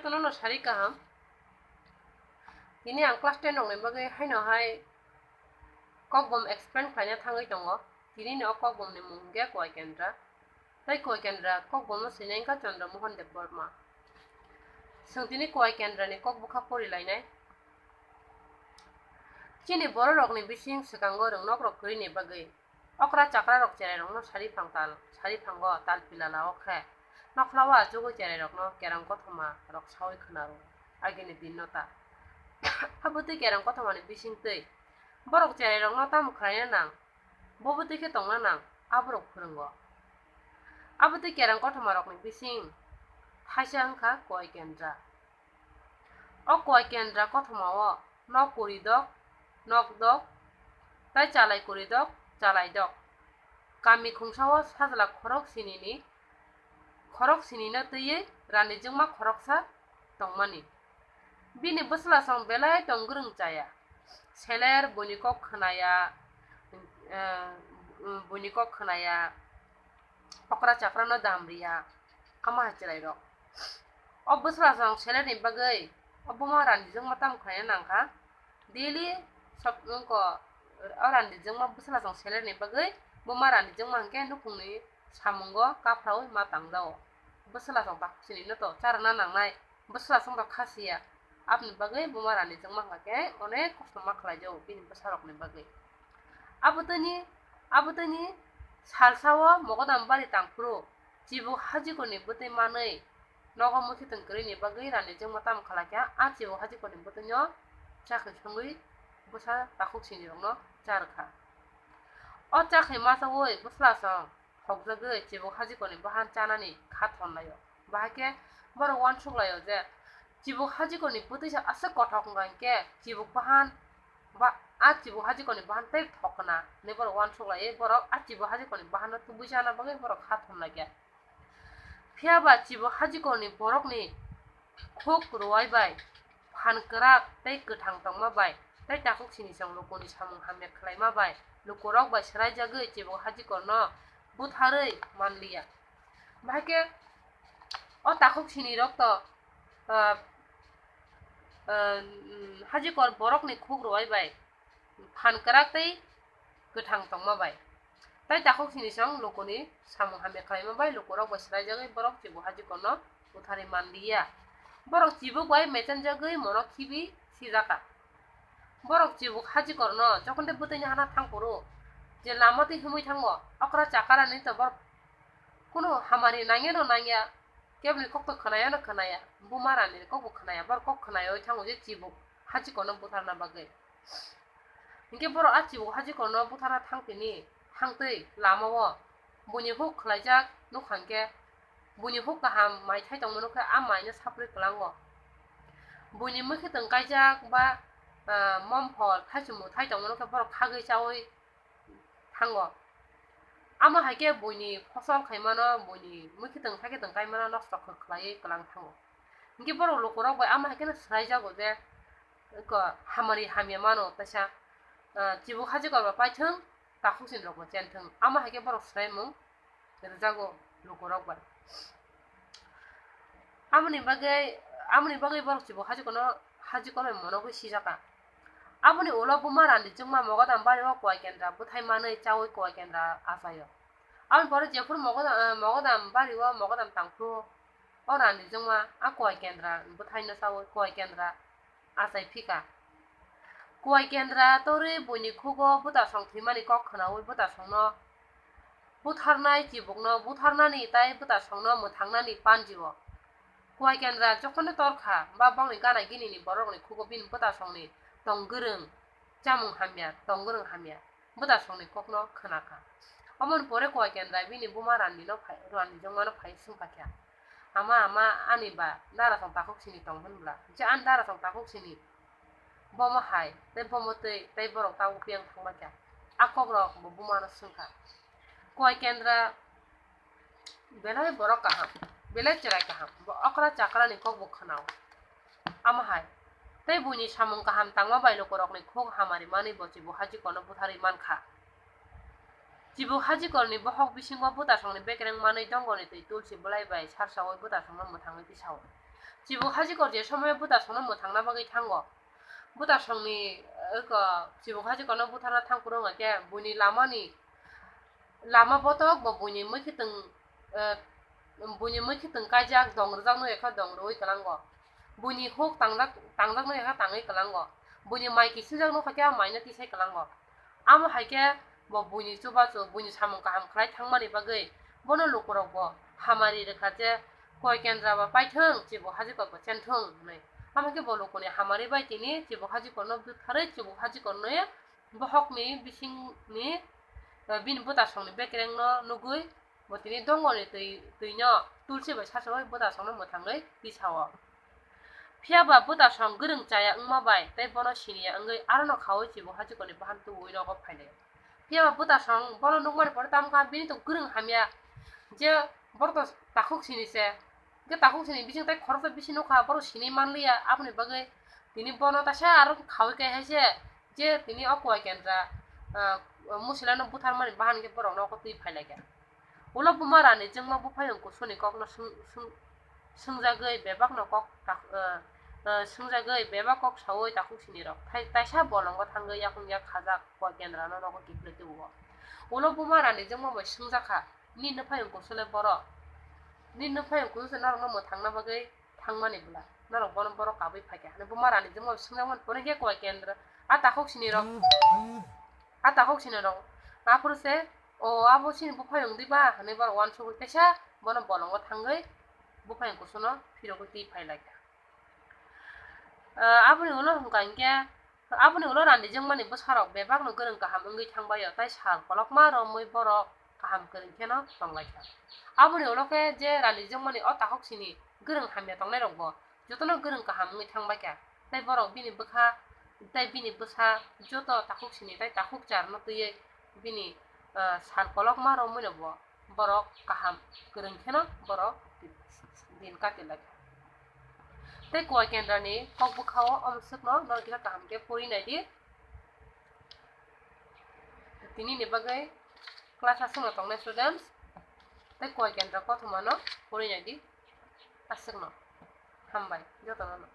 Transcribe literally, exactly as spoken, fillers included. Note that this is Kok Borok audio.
Nono sari kaham. Tini ang class ten rokni bagwi haino hai kokbom explain khlaina thangwi tongo. Tini ni o kokbom ni mung hwnkhe Kuai Kendra. Tei Kuai Kendra kokbom no swinai wngkha Chandra Mohan Debbarma. Chwng tini Kuai Kendra ni kok bwkha pori lainai. Chini borok rokni bising swkango rwngnok rok kwrwi ni bagwi okra chakra rok cherai rokno sari phang tal, sari phango tal pilala o khe nokhlao achugwi cherai rokno kerang kothoma rok sawi khwnaro agini din no ta. Abo twi kerang kothoma ni bising twi borok cherai rokno tamo khlaina nang, bo bo twi khe tongna nang, aborok phwrwngo. Abo twi kerang kothoma rokni bising thaisa wngkha Kuai Kendra. O Kuai Kendra kothoma o nok kwrwi dok, nok dok, tai chalai kwrwi dok, chalai dok. Kami khungsa o sajla khorok sini ni, khorok sini no twiwi rani jwngma khoroksa tongmani. Bini bwslasong belai tong gwrwng chaya. Seler buini kok khwnaya, eh, buini kok khwnaya, okra chakra no dam riya, ama hai chwrai rok. O bwslasong seler ni bagwi o buma rani jwngma tamo khlaina nang kha. Daily sop wngko o rani jwngma bwslasong seler ni bagwi buma rani jwngma hwnkhe nukhungni samungo kaphraui ma tangjago. Bwslasong takhuk sini no to charwna nangnai. Bwslasong rok kha siya. Aboni bagwi buma rani jwngma hwnkha khe onek kosto ma khlai jago bini bwsa rokni bagwi. Abo tini, abo tini salsa o Mogodam bari tangphuru chibuk hajikoni bwtwi manwi nogo mwkhitwng kwrwini bagwi rani jwngma tamo khlai kha, a chibuk hajikoni bwtwino chakhi songwi bwsa takhuk sini rokno cha rwkha. O chakhi machaui bwslasong thokjagwi chibuk hajikoni bahan chanani kha thon laio. Bahai khe borok uansuk laio je chibuk hajikoni bwtwi se aswk kothok wngkha hinkhe chibuk bahan ba a chibuk hajikoni bahan tei thokna hinwi borok uansuk laiwi borok a chibuk hajikoni bahanno tubui chana bagwi borok kha thon laikha. Phiya ba chibuk hajikoni borokni khuk rwai bai phan kwrak tei kwthang tongma bai tei takhuk sini chwng lukuni samung hamya khlaima bai lukurok bai swraijagwi chibuk hajikorno butharwi manliya. Bahai khe o takhuk sini rok to, ah, ah, mm, hajikor borokni khuk rwai bai phan kwrak tei kwthang tongma bai. Tai takhuk sini chwng lukuni samung hamya khlaima bai lukurok bai swraijagwi borok chibuk hajikorno butharwi manliya. Borok chibuk bai mechenjagwi mono khibi sijaka. Borok chibuk hajikorno jokhon tei bwtwini hana thangphuru je lama twi himwi thango, okra chakarani to borok kunu hamari nangyano nangya, keboni kokto khwnayano khwnaya, buma ranini kokbo khwnaya, borok kok khwnayawi thango je chibuk hajikorno butharna bagwi. Hinkhe borok a chibuk hajikorno butharna thang tini, thangtwi lamao buini huk khlaijak nukha hinkhe, buini huk kaham mai thai tongmano khe a maino saprwi kwlango. Buini mwkhwtwng kaijak ba, ah, momphol thaichumung thai tongmano khe borok khagwi chaui thango. Amo hai khe buini phosol khaimano, buini mwkhwtwng thaikhe tong kaimano nosto khlaiwi kwlang thango. Hinkhe borok lukurok bai amo hai kheno swraijago je, eko, hamari hamya mano teisa, ah, chibuk hajikorba paithwng, takhuk sini rokbo chenthwng, amo hai khe borok swraimung rwjago lukurok bai. Amoni bagwi, amoni bagwi borok chibuk hajikorno, hajikorno monogwi sijaka. Aboni ulo buma rani jwngma Mogodam bari o Kuai Kendra bwthai manwi chaui Kuai Kendra achaio. Aboni pore jephuru Mogodam, eh, Mogodam bari o Mogodam tangphuru o rani jwngma a Kuai Kendra bwthaino chaui Kuai Kendra achai phika. Kuai Kendra torwi buini khugo bwtasong thwimani kok khwnaui bwtasongno butharnai chibukno butharnani tai bwtasongno mwthangnani panjio. Kuai Kendra jokhonde torkha ba bongni gana ginini borokni khugo bini bwtasongni tong gwrwng, chamung hamya, tong gwrwng hamya bwtasongni kokno khwnakha. Omoni pore Kuai Kendra bini buma Randino phai, Randi jongmano phai swngkha khe, "Ama, ama, ani ba darasong takhuk sini tong hwn bwla? Je ani darasong takhuk sini bomo hai, tei bomo twi, tei borok tabuk piyang thangma khe?" A kokrok bo bumano swngkha. Kuai Kendra belai borok kaham, belai chwrai kaham, bo okra chakrani kok bo khwnao. Amo hai tei buini samung kaham tangma bai lukurokni khuk hamari manwi bo chibuk hajikorno butharwi mankha. Chibuk hajikorni bohok bisingo bwtasongni bekereng manwi dongoni twi tulsi bwlai bai sarsaui bwtasongno mwthangwi tisao. Chibuk hajikor je somoyo bwtasongno mwthangna bagwi thango. Bwtasongni, eh, eko, chibuk hajikorno butharna thang phuru hwnkhe buini lamani lama botok bo buini mui khitwng, eh, buini mui khitwng kaijak, dong rwjakno ekha dong rwui kwlango. Buini huk tangjak, tangjakno ekha tangwi kwlango. Buini mai kisingjak nukha khe a maino tisai kwlango. Amo hai khe bo buini chubachu, buini samung kaham khlai thangmani bagwi bono lukurok bo hamari rwkha je, "Koi kendra ba paithwng, chibuk hajikor bo chenthwng," hwnwi. Amo khe bo lukuni hamari bai tini chibuk hajikorno butharwi chibuk hajikorno bohokni bisingni, eh, bini bwtasongni bekerengno nugwi bo tini dongoni twi, twino tulsi bai sachaui bwtasongno mwthangwi tisao. Phiya ba bwtasong gwrwng chaya wngma bai tei bono siniya wngwi arono khaui chibuk hajikorni bahan tubuwi nogo phainai. Phiya ba bwtasong bono nukmani pore tamo kha bini to gwrwng hamya, je borok to takhuk sini se, je takhuk sini bising tei khoroksa bisi nukha, borok sini manliya, aboni bagwi tini bono taisa aro khaui kaiha se, je tini o koi kendra, ah, musilano butharmani bahan khe borok nogo twi phailaikha. Ulo buma rani jwngma buphayung kusuni kokno swng-, swng-, swngjagwi bebakno kok tak-, eh, eh, swngjagwi bebak kok saui takhuk sinirok thai-, taisa bolongo thangwi yakung yak khajak koi kendrano nogo kiphilwi tubuo. Ulo buma rani jwngma bai swngjakha, "Nini nuphayung kusu le borok? Nini nuphayung kusu se norokno mwthangna bagwi thangmani bwla? Norok bono borok kabui phaikha," hwnwi buma rani jwngma bai swngjakmani pore khe koi kendra a takhuk sinirok, a takhuk sinirok aphuru se, "O, abo chini buphayung diba?" hwnwi borok uansugwi teisa bono bolongo thangwi buphayung kusuno phirogwi twi phailaikha. Ah, aboni ulo hwnkha hinkhe, aboni ulo rani jwngmani bwsarok bebakno gwrwng kaham wngwi thangbaio, tai sal kolokma romwi borok kaham kwrwng kheno tonglaikha. Aboni ulo khe je rani jwngmani o takhuk sini gwrwng hamya tongnairokbo jotono gwrwng kaham wngwi thangbaikha, tei borok bini bwkha tei bini bwsa joto takhuk sini tei takhuk charno twiwi bini, ah, sal kolokma romwino bo borok kaham kwrwng kheno borok din kati lai. Tei koi kendrani kok bwkhao omo swkno norok kisa kaham khe pori nai di. Tini ni bagwi class aswkno tongnai students, tei koi kendra kothoma no pori nai di aswkno. Hambai jotono no.